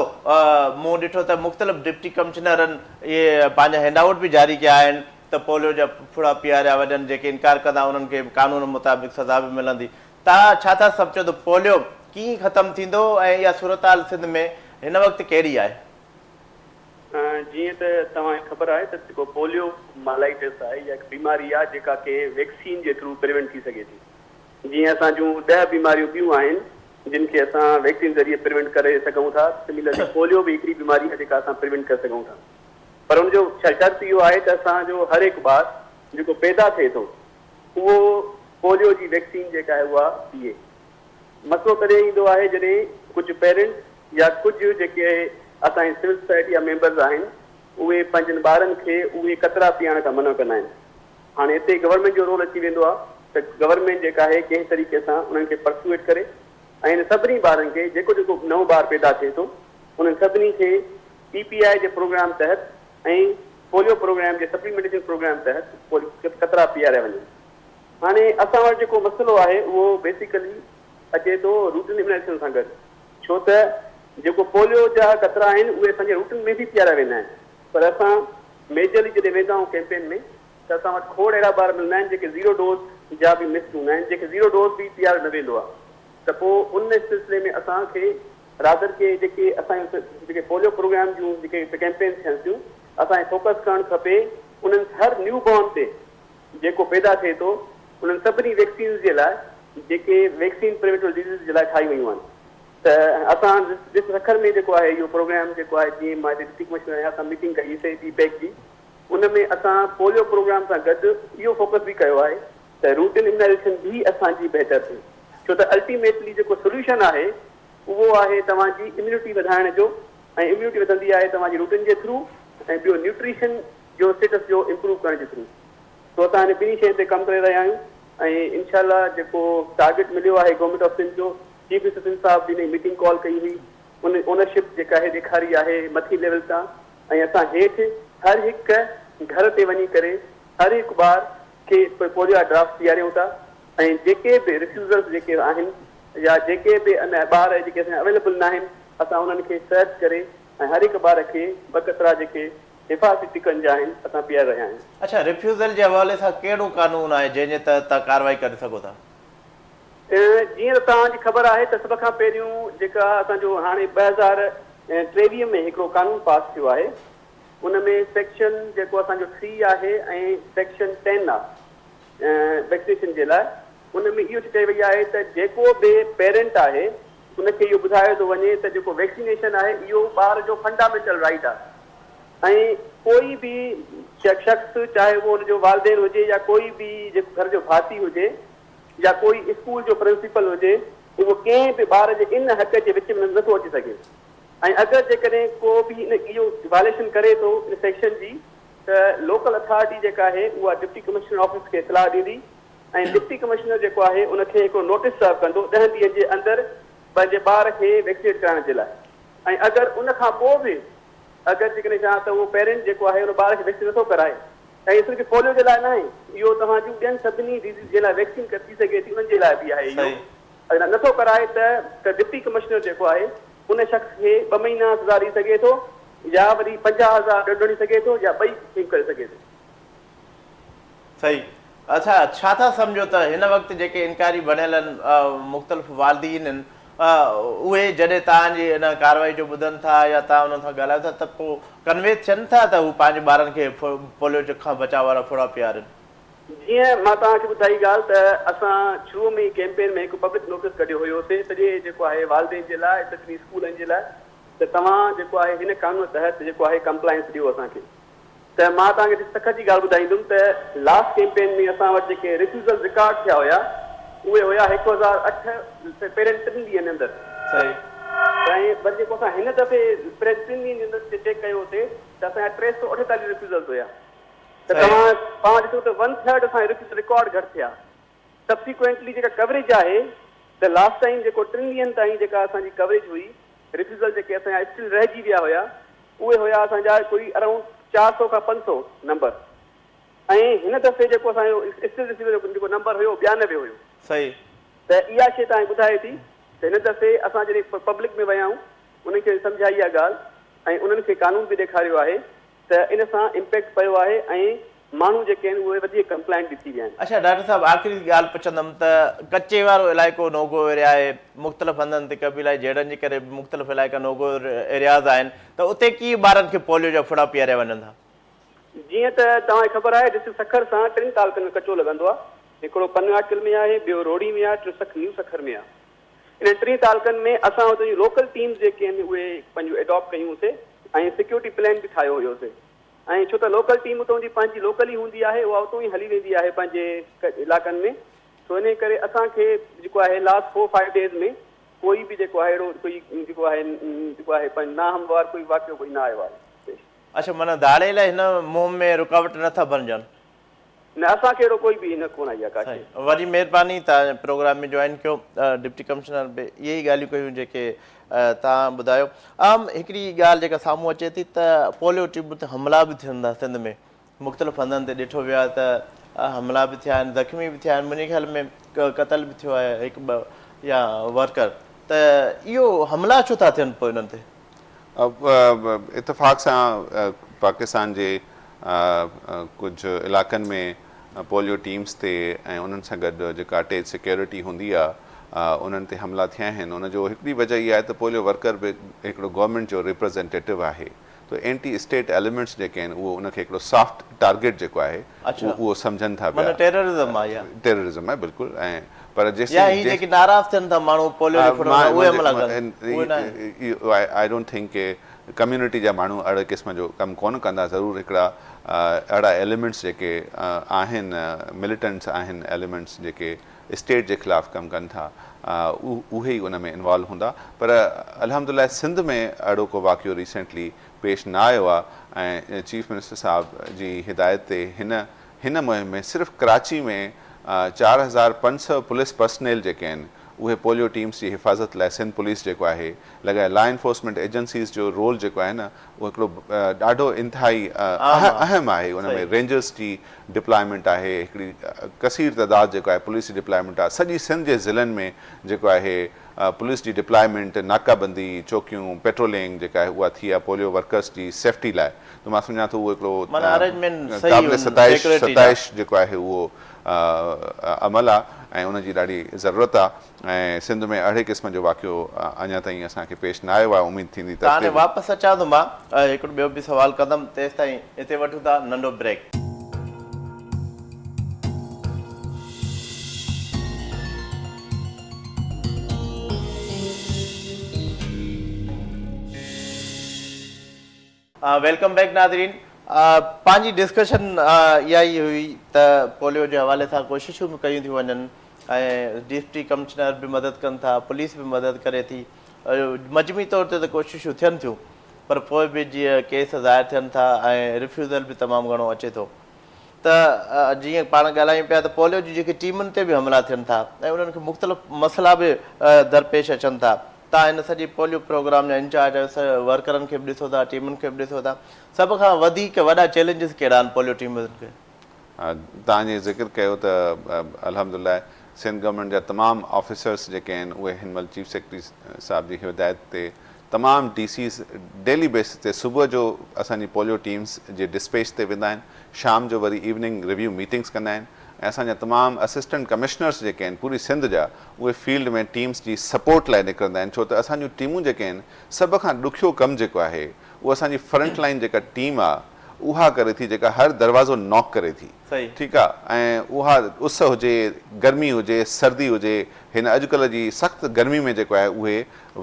[SPEAKER 1] مون ڏٺو ته مختلف ڊپٽي ڪمشنرن اهي پنهنجا هينڊ آئوٽ به جاري ڪيا آهن ته پوليو جا ڦڙا پياريا وڃن جيڪي انڪار ڪندا انهن کي قانون مطابق سزا به ملندي. توهان ڇا ٿا سمجهو ته پوليو ڪيئن ختم ٿيندو ۽ اها صورتحال سنڌ ۾ هن وقت ڪهڙي آهي؟
[SPEAKER 4] جيئن ته توهان کي خبر آهي ته جيڪو پوليو مالائيٽس آهي اها هڪ بيماري آهي جيڪا ڪنهن ويڪسين جي ٿرو پريونٽ ٿي سگهي ٿي. جيئن اسان جون ڏهه بيماريون ٻيون آهن جن کي اسان ويڪسين ذريعي پريونٽ ڪري سگهون ٿا سميلرلي پوليو به هڪڙي بيماري آهي جيڪا اسان پريونٽ ڪري سگهون ٿا پر ان جو شرط اهو آهي ته اسان جو هر هڪ ٻار جيڪو پيدا ٿئي ٿو اهو پوليو جي ويڪسين جيڪا آهي اها پيئي. مسئلو تڏهن ايندو آهي جڏهن ڪجهه پيرنٽس يا ڪجهه جيڪي اسان جي سول سوسائٽي جا ميمبرز آهن اهي پنهنجن ٻارن کي اهي قطرا پيئڻ کان منع ڪندا آهن. هاڻي هتي گورنمينٽ جو رول اچي ويندو آهي ته گورنمينٽ جيڪا آهي ڪنهن طريقي سان انهن کي پرسوئيڊ ڪري ۽ انهن سڀني ٻارن کي جيڪو جيڪو نئون ٻار پيدا ٿئي ٿو انهن سڀني کي پي پي آء جي پروگرام تحت ۽ پوليو پروگرام جي سپليمينٽيشن پروگرام تحت پوليو قطرا پياريا وڃن. هاڻي اسان وٽ جيڪو مسئلو آهي اهو بيسيڪلي اچي ٿو روٽين اميونائيزيشن سان گڏ ڇو ته جيڪو پوليو جا قطرا آهن اهي اسان جي روٽين ۾ به پياريا ويندا آهن پر اسان ميجرلي جڏهن ويندا آهيون ڪيمپين ۾ ته اسان وٽ کوڙ اهڙا ٻار ملندا آهن جيڪي زيرو ڊوز جا به مسڊ هوندا آهن جنهن کي زيرو ڊوز به پياريو نه ويندو آهي ته پوء ان سلسلي ۾ اسان کي رادر ڪي جيڪي اسان جون جيڪي پوليو پروگرام جون جيڪي ڪيمپينز ٿين ٿيون اسان کي فوڪس ڪرڻ کپي انهن هر نيو بورن تي جيڪو پيدا ٿئي ٿو انهن سڀني ويڪسينز جي لاء جيڪي ويڪسين پريونٽبل ڊزيز جي لاء ٺاهي ويون آهن ته اسان ڊسٽرڪٽ سکر ۾ جيڪو آهي اهو پروگرام جيڪو آهي جيئن مان هتي ڊپٽي ڪمشنر آهيان اسان ميٽنگ ڪئي سي ڊي پيڪ جي ان ۾ اسان پوليو پروگرام سان گڏ اهو فوڪس به ڪيو آهي ته روٽين اميونائيزيشن به اسان جي بهتر ٿئي ڇو ته الٽيميٽلي جيڪو سوليوشن آهي اهو آهي توهان جي اميونٽي وڌائڻ جو ۽ اميونٽي وڌندي آهي توهان جي روٽين جي ٿرو ۽ ٻيو نيوٽريشن جو اسٽيٽس جو امپروو ڪرڻ جي ٿرو سو اسان هن ٻنهي شين تي ڪم ڪري رهيا آهيون ۽ انشاء الله جيڪو ٽارگيٽ مليو آهي گورنمينٽ آف سنڌ جو چيف منسٽر سنڌ صاحب به انهي ميٽنگ ڪال ڪئي هئي ان اونرشپ جيڪا آهي ڏيکاري آهي مٿين ليول تان ۽ اسان هيٺ هر هڪ گهر تي وڃي ڪري هر هڪ ٻار کي پوليو ڊراپس پياريون ٿا ۽ جيڪي به ريفيوزلز جيڪي آهن يا جيڪي به ان ٻار جيڪي اسان جا اويليبل ناهن اسان انهن کي سرچ ڪري ۽ هر هڪ ٻار کي ٻه قطرا جيڪي حفاظتي ٽڪن جا آهن اسان پياري رهيا آهيون.
[SPEAKER 1] اڇا ريفيوزل جي حوالي سان ڪهڙو قانون آهي جنهن جي تحت توهان ڪارروائي ڪري سگهو ٿا؟
[SPEAKER 4] جيئن ته توهان جي خبر آهي ته سڀ کان پهريون جيڪا اسان جو هاڻي 2023 ۾ هڪڙو قانون پاس ٿيو آهي ان ۾ سيڪشن جيڪو اسان جو ٿري آهي ۽ سيڪشن ٽين آهي ويڪسينيشن جي لاء ان ۾ اهو چئي وئي آهي ته جيڪو به پيرنٽ آهي ان کي اهو ٻڌايو ٿو وڃي ته جيڪو ويڪسينيشن آهي اهو ٻار جو فنڊامينٽل رائيٽ آهي ۽ ڪوئي به شخص چاهي اهو ان جو والدين هجي يا ڪوئي به جيڪو گهر جو ڀاتي هجي يا ڪوئي اسڪول جو پرنسپل هجي اهو ڪنهن به ٻار جي ان حق جي وچ ۾ نٿو اچي سگهي ۽ اگر جيڪڏهن ڪو به ان اهو وائليشن ڪري ٿو ان سيڪشن جي ته لوڪل اٿارٽي جيڪا آهي اها ڊپٽي ڪمشنر آفيس کي اطلاع ڏيندي ۽ ڊپٽي ڪمشنر جيڪو آهي ان کي هڪڙو نوٽيس سرو ڪندو ڏهن ڏينهن جي اندر پنهنجي ٻار کي ويڪسينيٽ ڪرائڻ جي لاء ۽ اگر ان کان پوء به اگر جيڪڏهن چاهان ته اهو پيرنٽ جيڪو آهي ان ٻار کي ويڪسين نٿو ڪرائي ۽ صرف پوليو جي لاء ناهي اهو توهان جون ٻين سڀني ڊزيز جي لاء ويڪسين ٿي سگهي ٿي انهن جي لاء به آهي اهو اگر نٿو ڪرائي ته ته ڊپٽي ڪمشنر جيڪو آهي ان شخص کي ٻه مهينا سزا ڏئي سگهي ٿو يا وري 50,000 ڏنڊ هڻي سگهي ٿو يا ٻئي شيون ڪري سگهي ٿو.
[SPEAKER 1] صحيح اڇا ڇا ٿا سمجهو ته هن وقت جيڪي انڪاري بڻيل آهن مختلف والدين آهن اهي جڏهن توهان جي ان ڪارروائي جو ٻڌن ٿا يا توهان انهن سان ڳالهايو ٿا ته پوء ڪنوينس ٿين ٿا ته هو پنهنجي ٻارن کي پوليو کان بچاء وارا ڦڙا پيارين؟
[SPEAKER 4] جيئن مان توهان کي ٻڌائي ڳالهه ته اسان شروع ۾ ئي ڪيمپين ۾ هڪ پبلڪ نوٽيس ڪڍيو هيوسي سڄي جيڪو آهي والدين جي لاء سڀني اسڪولن جي لاء ته توهان جيڪو آهي هن قانون تحت جيڪو آهي ڪمپلائنس ڏيو اسان کي ته مان توهان کي سکر جي ڳالهه ٻڌائيندم ته لاسٽ ڪيمپين ۾ اسان وٽ جيڪي ريفيوزل رڪارڊ ٿيا هيا اهي هيا 1008 پهرين ٽن ڏينهن اندر.
[SPEAKER 1] صحيح.
[SPEAKER 4] ۽ وري جيڪو اسان هن دفعي پهرين ٽن ڏينهن جي اندر چيڪ ڪيو سي ته اسان جا 348 ريفيوزلز هيا ته توهان پاڻ ڏسو ته ون ٿرڊ اسان جا ريفيوزل رڪارڊ گهٽ ٿيا. سبسيڪوئنٽلي جيڪا ڪوريج آهي ته لاسٽ ٽائيم جيڪو ٽن ڏينهن تائين جيڪا اسان جي ڪوريج هئي ريفيوزل جيڪي اسان جا اسٽل رهجي ويا هيا اهي هيا اسان جا ڪوئي ارائونڊ 400 کان 500 نمبر ۽ هن دفعي جيڪو اسان جو اسٽل ريفيوزل جو جيڪو نمبر هيو 92 هيو.
[SPEAKER 1] صحيح.
[SPEAKER 4] ته اها شي توهان کي ٻڌائي ٿي ته هن دفعي اسان جڏهن پبلڪ ۾ ويا آهيون انهن کي سمجهائي اها ڳالهه ۽ انهن کي قانون به ڏيکاريو آهي ته ان سان امپيڪٽ پيو آهي ۽ ماڻهو جيڪي آهن اهي وڌيڪ ڪمپلائنٽ به ٿي ويا آهن.
[SPEAKER 1] اڇا ڊاڪٽر صاحب آخري ڳالهه پڇندم ته ڪچي وارو علائقو نو گو ايريا آهي مختلف هنڌن تي قبيلائي جهيڙن جي ڪري به مختلف علائقا نو گو ايرياز آهن ته اتي ڪيئن ٻارن کي پوليو جا ڦڙا پياريا وڃن ٿا؟
[SPEAKER 4] جيئن ته توهان کي خبر آهي ڊسٽرڪٽ سکر سان ٽن تعلقن ۾ ڪچو لڳندو آهي هڪڙو پنوعاقل ۾ آهي ٻيو روهڙي ۾ آهي ٽيون نيو سکر ۾ آهي انهن ٽنهي تعلقن ۾ اسان اتي جون لوڪل ٽيمز جيڪي آهن اهي پنهنجون ايڊاپٽ ڪيون سي ۽ سيڪيورٽي پلان به ٺاهيو هيو سي ۽ ڇو ته لوڪل ٽيم اتون جي پنهنجي لوڪل ئي هوندي آهي اها اتون ئي هلي ويندي آهي پنهنجي علائقن ۾ سو انهي ڪري اسان کي جيڪو آهي لاسٽ فور فائيو ڊيز ۾ ڪوئي به جيڪو آهي اهڙو ڪوئي جيڪو آهي جيڪو آهي پنهنجو ناهموار ڪوئي واقعو ڪوئي نه آيو آهي پيش.
[SPEAKER 1] اڇا معنيٰ ڌاڙيل هن مهم ۾ رڪاوٽ نه ٿا بڻجن.
[SPEAKER 4] نه اسان کي اهڙو ڪوئي به نه ڪونه آئي آهي ڪا شيء.
[SPEAKER 1] وڏي مهرباني توهان پروگرام ۾ جوائن ڪيو ڊپٽي ڪمشنر به اهي ئي ڳالهيون ڪيون جيڪي توهان ٻڌايو اهم هڪڙي ڳالهه جيڪا سامهون اچي ٿي ته پوليو ٽيمن تي حملا به ٿين ٿا سنڌ ۾ مختلف هنڌن تي ڏٺو ويو آهي ته حملا به ٿيا آهن زخمي به ٿيا آهن منهنجي خيال ۾ قتل به ٿيو آهي هڪ ٻه يا ورڪر ته اهو حملا ڇو ٿا ٿين پوء انهن تي؟
[SPEAKER 2] اتفاق سان پاڪستان جي ڪجهه علائقن ۾ پوليو ٽيمز تي ۽ انهن سان گڏ جيڪا اٽيچ سيڪيورٽي هوندي آ انهن تي حملا ٿيا آهن ان جو هڪڙي وجه اها آهي ته پوليو ورڪر به هڪڙو گورنمينٽ جو ريپريزينٽيٽو آهي ته اينٽي اسٽيٽ ايليمينٽس جيڪي آهن اهو ان کي هڪڙو سافٽ ٽارگيٽ جيڪو آهي اهو سمجهن ٿا پيا
[SPEAKER 1] ٽيررزم آهي
[SPEAKER 2] ٽيررزم آهي بلڪل ۽ پر
[SPEAKER 1] يا
[SPEAKER 2] جيسين
[SPEAKER 1] هي جيڪي ناراض ٿين ٿا ماڻهو پوليو جي ڦڙن کان اهي حملا ڪن اهي نه آهن.
[SPEAKER 2] I don't think K community جا ماڻهو اهڙي قسم جو ڪم ڪونه ڪندا ضرور هڪڙا اهڙا ايليمينٽس جيڪي آهن مليٽنٽس آهن ايليمينٽس جيڪي اسٽيٽ جي خلاف ڪم ڪن ٿا اهي ئي ان ۾ انوالو هوندا پر الحمدلله سنڌ ۾ اهڙو ڪو واقعو ريسينٽلي پيش نه آيو آهي ۽ چيف منسٽر صاحب جي هدايت تي هن هن مهم ۾ صرف ڪراچي ۾ 4500 پوليس پرسنيل جيڪي آهن اهي پوليو ٽيمز جي حفاظت لاء سنڌ پوليس جيڪو آهي لڳائي لا انفورسمينٽ ايجنسيز جو رول جيڪو آهي نه اهو هڪڙو ڏاڍو انتهائي اهم آهي ان ۾ رينجرز جي ڊپلائمينٽ آهي هڪڙي ڪثير تعداد جيڪو آهي پوليس جي ڊپلائمينٽ آهي سڄي سنڌ جي ضلعن ۾ جيڪو آهي پوليس جي ڊپلائمينٽ ناڪابندي چوڪيون پيٽرولنگ جيڪا آهي اها ٿي آهي پوليو ورڪرز جي سيفٽي لاء ته مان سمجهان ٿو اهو هڪڙو
[SPEAKER 1] معنيٰ ارينجمينٽ صحيح
[SPEAKER 2] قابل
[SPEAKER 1] هن
[SPEAKER 2] ستائش
[SPEAKER 1] سيڪيورٽي جا.
[SPEAKER 2] ستائش جيڪو آهي اهو عمل آهي ۽ ان جي ڏاڍي ضرورت آهي ۽ سنڌ ۾ اهڙي قسم جو واقعو اڃا تائين اسان کي پيش نه آيو آهي اميد ٿيندي ته
[SPEAKER 1] تان
[SPEAKER 2] اڳتي به.
[SPEAKER 1] واپس اچان ٿو مان هڪڙو ٻيو به سوال ڪندم تيستائين هتي وٺون ٿا ننڍو بريڪ. Welcome back ناظرين پنهنجي ڊسڪشن اها ئي هئي ته پوليو جي حوالي سان ڪوششون به ڪيون ٿيون وڃن ۽ ڊپٽي ڪمشنر به مدد ڪن ٿا پوليس به مدد ڪري ٿي مجموعي طور تي ته ڪوششون ٿين ٿيون پر پوء به جيئن ڪيس ظاهر ٿين ٿا ۽ ريفيوزل به تمام گهڻو اچي ٿو ته جيئن پاڻ ڳالهايون پيا ته پوليو جي جيڪي ٽيمن تي به حملا ٿين ٿا ۽ انهن کي مختلف مسئلا به درپيش اچن ٿا تان هن سڄي پوليو پروگرام جا انچارج آهيو ورڪرن کي به ڏسو ٿا ٽيمن کي به ڏسو ٿا سڀ کان وڌيڪ وڏا چئلينجز ڪهڙا آهن پوليو ٽيمن کي؟
[SPEAKER 2] تان جيئن ذڪر ڪيو ته الحمدلله سنڌ گورنمينٽ جا تمام آفيسرس جيڪي آهن اهي هن مهل چيف سيڪريٽري صاحب جي هدايت تي تمام ڊي سيز ڊيلي بيسس تي صبح جو اسان جي پوليو ٽيمز جي ڊسپيچ تي ويندا آهن شام جو وري ايوننگ ريويو ميٽنگز ڪندا آهن ۽ اسان جا تمام اسسٽنٽ ڪمشنرز جيڪي آهن پوري سنڌ جا اهي فيلڊ ۾ ٽيمز جي سپورٽ لاء نڪرندا آهن ڇو ته اسان جون ٽيمون جيڪي آهن سڀ کان ڏکيو ڪم جيڪو آهي اهو اسان جي فرنٽ لائين جيڪا ٽيم آهي اها ڪري ٿي جيڪا هر دروازو ناڪ ڪري ٿي ٺيڪ آ ۽ اها اس هجي گرمي هجي سردي هجي هن اڄڪلهه جي سخت گرمي ۾ جيڪو آهي اهي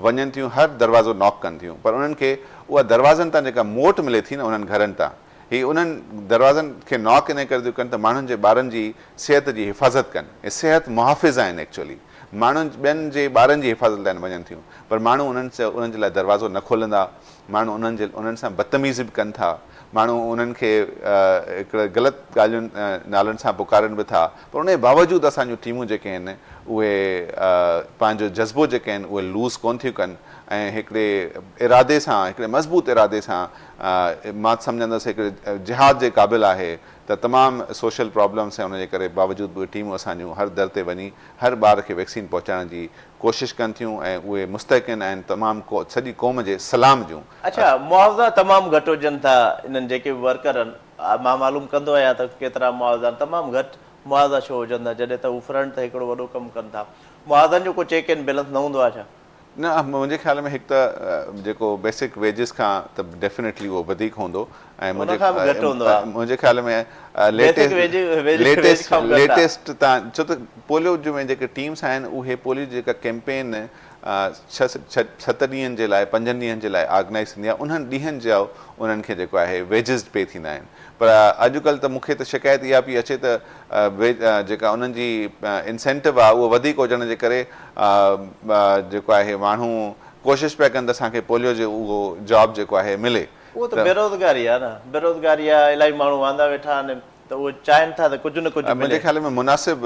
[SPEAKER 2] وڃن ٿيون هر دروازو ناڪ ڪن ٿيون پر انهن کي اها دروازن تان جيڪا موٽ ملي ٿي نه انهن گهرن تان هي انهن دروازن کي ناڪ انهي ڪري ٿيون ڪن ته ماڻهن جي ٻارن جي صحت جي حفاظت ڪن اهي صحت محافظ آهن ايڪچوئلي ماڻهن ٻين جي ٻارن جي حفاظت لاء وڃن ٿيون پر ماڻهو انهن انهن جي لاء دروازو نه کولندا ماڻهو انهن جي انهن سان بدتميزي به ڪن ٿا ماڻهو انهن کي هڪڙي غلط ڳالهين نالن سان پڪارن به ٿا پر ان جي باوجود اسان جون ٽيمون جيڪي آهن اهي پنهنجو جذبو جيڪي آهن اهي لوز ڪونه ٿيون ڪن ۽ هڪڙي ارادي سان هڪڙي مضبوط ارادي سان مان سمجهندس هڪڙي جهاد جي قابل آهي ته تمام سوشل پرابلمس ۽ ان جي ڪري باوجود به اهي ٽيمون اسان جون هر در تي وڃي هر ٻار کي ويڪسين پهچائڻ جي ڪوشش ڪن ٿيون ۽ اهي مستحقين آهن تمام سڄي قوم جي سلام جون.
[SPEAKER 1] اڇا معاوضا تمام گهٽ هجن ٿا انهن جيڪي به ورڪر آهن مان معلوم ڪندو آهيان ته ڪيترا معاوضا آهن تمام گهٽ معاوضا ڇو هجن ٿا جڏهن ته هو فرنٽ تي هڪڙو وڏو ڪم ڪن ٿا معاوضن جو ڪو چيڪ اينڊ بيلنس نه هوندو آهي ڇا؟
[SPEAKER 2] نه منهنجي خيال ۾ هڪ ته جيڪو بيسڪ ويجز کان ته ڊيفينيٽلي اهو وڌيڪ هوندو ۽
[SPEAKER 1] ان کان به گهٽ هوندو آهي.
[SPEAKER 2] منهنجي خيال ۾
[SPEAKER 1] بيسڪ ويج ويج کان به گهٽ آهي.
[SPEAKER 2] ليٽيسٽ تان ڇو ته پوليو جي ۾ جيڪي ٽيمس آهن اهي پوليو جي جيڪا ڪيمپين ڇهه ست ڏينهن جي لاء پنجن ڏينهن جي لاء آرگنائيز ٿيندي آهي انهن ڏينهن جا انهن کي جيڪو آهي ويجز پي ٿيندا آهن پر اڄڪلهه ته مون کي ته شڪايت اها پئي اچي ته جيڪا انهن جي انسينٽو آهي اهو وڌيڪ هجڻ جي ڪري جيڪو آهي ماڻهو ڪوشش پيا ڪن ته اسان کي پوليو جو اهو جاب جيڪو آهي ملي.
[SPEAKER 1] اهو ته بيروزگاري آهي نه بيروزگاري آهي الاهي ماڻهو واندا ويٺا آهن ته اهي چاهين ٿا ته ڪجهه نه ڪجهه ملي.
[SPEAKER 2] منهنجي خيال ۾ مناسب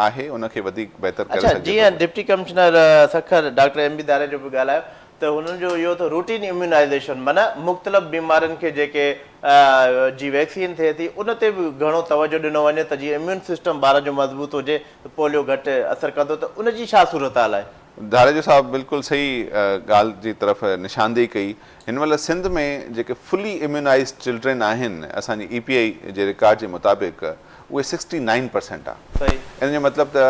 [SPEAKER 2] آهي ان کي وڌيڪ بهتر ڪري
[SPEAKER 1] اڇا
[SPEAKER 2] سگهجي ٿو.
[SPEAKER 1] جيئن deputy commissioner Sukkur doctor M B Dharejo به ڳالهايو ته هنن جو اهو ته روٽين اميونائيزيشن معنيٰ مختلف بيمارين کي جيڪي جي ويڪسين ٿئي ٿي ان تي به گهڻو توجه ڏنو وڃي ته جيئن اميون سسٽم ٻارن جو مضبوط هجي ته پوليو گهٽ اثر ڪندو ته ان جي ڇا صورتحال آهي؟
[SPEAKER 2] ڌاريجو صاحب بلڪل صحيح ڳالهه جي طرف نشاندهي ڪئي. هن مهل سنڌ ۾ جيڪي فلي اميونائيزڊ چلڊرين آهن اسان جي اي پي آئي جي رڪارڊ جي مطابق اهي 69 پرسينٽ آ. ان جو مطلب ته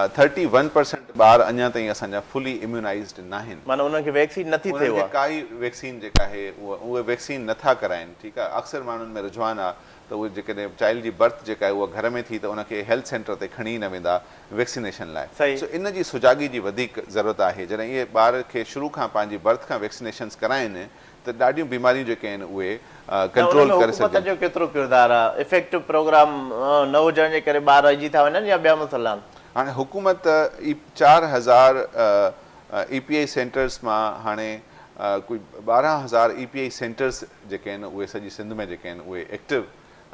[SPEAKER 2] 31 پرسينٽ ٻار اڃا تائين اسان جا فلي اميونائيزڊ ناهن.
[SPEAKER 1] معنيٰ انهن کي ويڪسين نٿي ٿئي
[SPEAKER 2] انهن کي
[SPEAKER 1] اها.
[SPEAKER 2] ڪائي ويڪسين جيڪا آهي اهي ويڪسين نٿا ڪرائين ٺيڪ آ. اڪثر ماڻهن ۾ رجحان آ ته اهي جيڪڏهن چائلڊ جي برٿ جيڪا آهي اها گهر ۾ ٿي ته ان کي هيلٿ سينٽر تي کڻي ئي نه ويندا ويڪسينيشن لاء. سو ان جي سجاڳي جي وڌيڪ ضرورت آهي. جڏهن اهي ٻار کي شروع کان پنهنجي برٿ کان ويڪسينيشنز ڪرائين ته ڏاڍيون بيماريون جيڪي آهن اهي
[SPEAKER 1] نه ان
[SPEAKER 2] ڪنٽرول
[SPEAKER 1] ۾
[SPEAKER 2] ڪري
[SPEAKER 1] حڪومت
[SPEAKER 2] سگهجن.
[SPEAKER 1] جو ڪيترو ڪردار آهي؟ افيڪٽو پروگرام نه هجڻ جي ڪري ٻار رهجي ٿا وڃن يا ٻيا مسئلا آهن؟
[SPEAKER 2] هاڻي حڪومت اي 4000 اي پي آئي سينٽرز مان هاڻي ڪوئي 12,000 اي پي آئي سينٽرز جيڪي آهن اهي سڄي سنڌ ۾ جيڪي آهن اهي ايڪٽو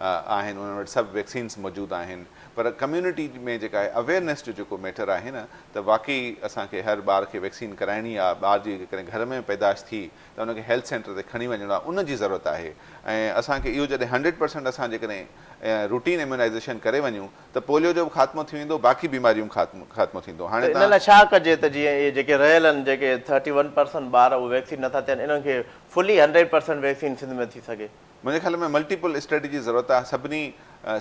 [SPEAKER 2] آهن انهن وٽ سڀ ويڪسينز موجود آهن پر ڪميونٽي ۾ جيڪا آهي اويئرنيس جو جيڪو ميٽر آهي نه ته واقعي اسان کي هر ٻار کي ويڪسين ڪرائڻي آهي ٻار جي جيڪڏهن گهر ۾ پيدائش ٿي ته ان کي هيلٿ سينٽر تي کڻي وڃڻو آهي ان جي ضرورت آهي ۽ اسان کي اهو جڏهن 100 پرسنٽ اسان جيڪڏهن روٽين اميونائيزيشن ڪري وڃون ته پوليو جو به خاتمو ٿي ويندو باقي بيماريون به خاتمو ٿيندو هاڻي
[SPEAKER 1] ته ان
[SPEAKER 2] تان.
[SPEAKER 1] لاء ڇا ڪجي ته جيئن اهي جيڪي رهيل آهن جيڪي 31 پرسنٽ ٻار اهي ويڪسين نٿا ٿين انهن کي فلي 100 پرسنٽ ويڪسين سنڌ ۾ ٿي سگهي.
[SPEAKER 2] منهنجي خيال ۾ ملٽيپل اسٽريٽجي جي ضرورت آهي سڀني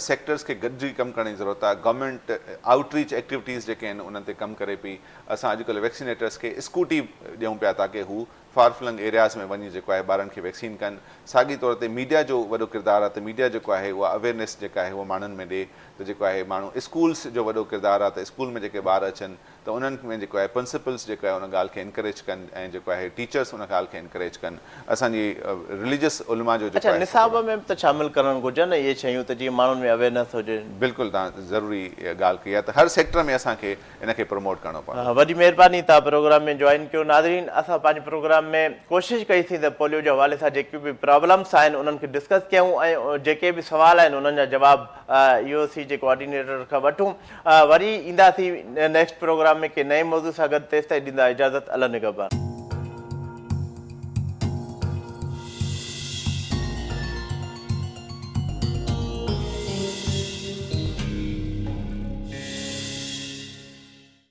[SPEAKER 2] سيڪٽرز کي گڏجي ڪم ڪرڻ جي ضرورت آهي گورنمينٽ آئوٽ ريچ ايڪٽيوٽيز جيڪي آهن انهن تي ڪم ڪري پئي اسان اڄڪلهه ويڪسينيٽرز کي اسڪوٽي ڏيون پيا تاڪه هو فار فلنگ ايرياز ۾ وڃي جيڪو آهي ٻارن کي ويڪسين ڪن ساڳي طور تي ميڊيا جو وڏو ڪردار آهي ته ميڊيا جيڪو آهي اها اويئرنيس جيڪا آهي اها ماڻهن ۾ ڏي ته جيڪو آهي ماڻهو اسڪولس جو وڏو ڪردار آهي ته اسڪول ۾ جيڪي ٻار اچن ته انهن ۾ جيڪو آهي پرنسپلس جيڪو آهي ان ڳالهه کي انڪريج ڪن ۽ جيڪو آهي ٽيچرس ان ڳالهه کي انڪريج ڪن اسان جي رليجس علماء جو جيڪو
[SPEAKER 1] اڇا
[SPEAKER 2] آهي
[SPEAKER 1] نصاب ۾ به ته شامل ڪرڻ گهرجن نه اهي شيون ته جيئن ماڻهن ۾ اويئرنيس هجي.
[SPEAKER 2] بلڪل توهان ضروري ڳالهه ڪئي آهي ته هر سيڪٽر ۾ اسان کي ان کي پروموٽ ڪرڻو پوندو.
[SPEAKER 1] وڏي مهرباني توهان پروگرام ۾ جوائن ڪيو ناظرين اسان پنهنجي پروگرام ۾ ڪوشش ڪئي سين ته پوليو جي حوالي سان جيڪي به پرابلمس آهن انهن کي ڊسڪس ڪيون ۽ جيڪي به سوال آهن انهن جا جواب اي او سي جي ڪوآرڊينيٽر کان وٺون وري اينداسين نيڪسٽ پروگرام ۾ ڪنهن نئين موضوع سان گڏ تيستائين ڏيندا اجازت الله نگهبان.